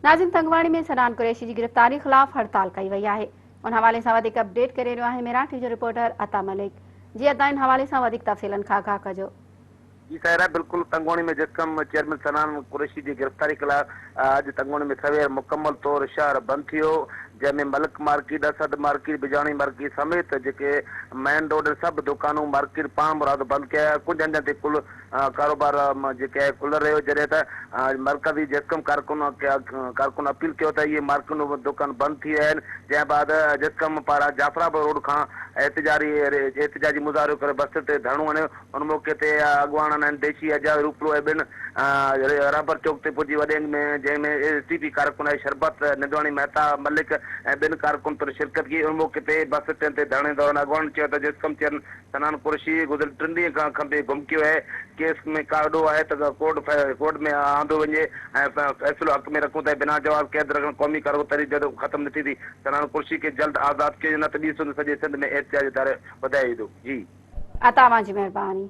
ناظم تنگواڻي ۾ صنعان قريشي جي گرفتاري خلاف هڙتال ڪئي وئي آهي. ان حوالي سان وڌيڪ اپڊيٽ ڪري رهيو آهي ميران ٽي جو رپورٽر عطا ملڪ. جي عطا ان حوالي سان وڌيڪ تفصيلن کان آگاهه ڪجو. جي سائره بلڪل تنگواڻي ۾ جسقم چيئرمين صنعان قريشي جي گرفتاري خلاف اڄ تنگواڻي ۾ سوير مڪمل طور شهر بند ٿي ويو جنهن ۾ Malik market, Asad market, Bijani market سميت جيڪي مين روڊ سڀ دڪانون مارڪيٽ پاڻ مرادو بند ڪيا ويا ڪجهه هنڌن تي ڪل ڪاروبار جيڪي آهي کليل رهيو جڏهن ته مرڪزي جسقم ڪارڪن ڪارڪن اپيل ڪيو ته اهي مارڪيٽون دڪان بند ٿي ويا آهن جنهن بعد جسقم پاران جعفر آباد روڊ کان احتجاري احتجاجي مظاهرو ڪري بس تي ڌرڻو هنيو ان موقعي تي اڳواڻن ۽ ديشي اجاز روپلو ۽ ٻين رهبر چوڪ تي پڄي وڏي انگ ۾ جنهن ۾ ايس ٽي پي ڪارڪن ۽ شربت نندواڻي مهتا ملڪ ۽ ٻين ڪارڪن پڻ شرڪت ڪئي ان موقعي تي بس اسٽينڊ تي ڌرڻي دوران اڳواڻن چيو ته جسقم چيئرمين صنعان قريشي گذريل ٽن ڏينهن کان کنڀي گم ڪيو آهي، ڪيس ۾ ڪا ڏوهه آهي ته ڪورٽ ۾ آندو وڃي ۽ فيصلو حق ۾ رکون ته بنا جواز قيد رکڻ قومي ڪارڪن تحريڪ جدوجهد ختم نه ٿيندي، صنعان قريشي کي جلد آزاد ڪيو وڃي نه ته ٻي سنڌ سڄي سنڌ ۾ احتجاج جو دائرو وڌايو ويندو. جي. عطا اوهان جي مهرباني.